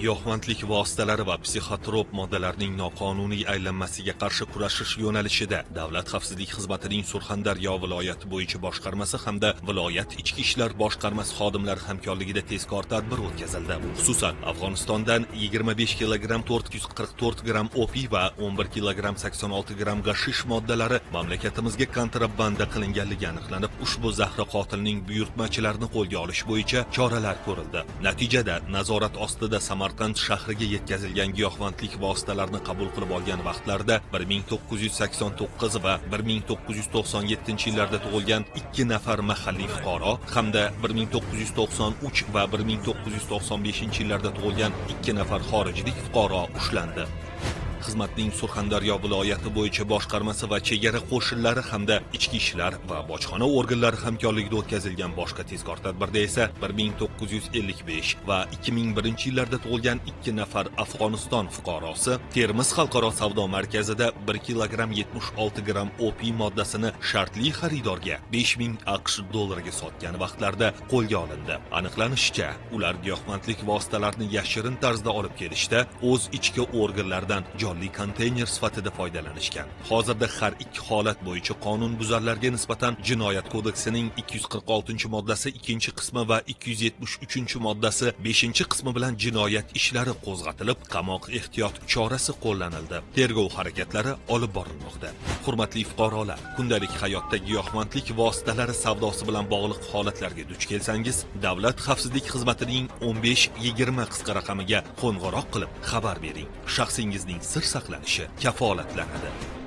Giyohvandlik vositalari va psixotrop moddalarning noqonuniy aylanmasiga qarshi kurashish yo'nalishida Davlat xavfsizlik xizmatining Surxondaryo viloyati bo'yicha boshqarmasi hamda viloyat ichki ishlar boshqarmasi xodimlari hamkorligida tezkor tadbir o'tkazildi. Xususan, Afg'onistondan 25 kilogramm 444 gramm opiy va 11 kilogramm 86 gramm gashish moddalari mamlakatimizga kontrabanda qilinganligi aniqlanib, ushbu zahri qotilning buyurtmachilarini qo'lga olish bo'yicha choralar ko'rildi. Natijada nazorat ostida Samarqand shahriga yetkazilgan giyohvandlik vositalarini qabul qilib olgan vaqtlarida 1989 va 1997-yillarda tug'ilgan 2 nafar mahalliy fuqaro hamda 1993 va 1995-yillarda tug'ilgan 2 nafar xorijlik fuqaro ushlandi. Xizmatning Surxondaryo viloyati bo'yicha boshqarmasi va chegara qo'shinlari hamda ichki ishlar va bojxona organlari hamkorligida o'tkazilgan boshqa tezkor tadbirda esa 1955 va 2001-yillarda tug'ilgan 2 nafar Afg'oniston fuqarosi Termiz xalqaro savdo markazida 1 kilogramm 76 gramm opiy moddasini shartli xaridorga 5000 AQSh dollariga sotgan vaqtlarida qo'lga olindi. Aniqlanishicha, ular giyohvandlik vositalarini yashirin tarzda olib kelishda o'z ichki organlaridan jonli konteyner sifatida foydalanishgan. Hozirda har ikki holat bo'yicha qonunbuzarlarga nisbatan Jinoyat kodeksining 246-moddasi 2-qismi va 273-moddasi 5-qismi bilan jinoyat ishlari qo'zg'atilib, qamoq ehtiyot chorasi qo'llanildi. Tergov harakatlari olib borilmoqda. Hurmatli fuqarolar, kundalik hayotda giyohvandlik vositalari savdosi bilan bog'liq holatlarga duch kelsangiz, Davlat xavfsizlik xizmatining 15-20 qisqa raqamiga qo'ng'iroq qilib xabar bering. Shaxsingizning sir saqlanishi kafolatlanadi.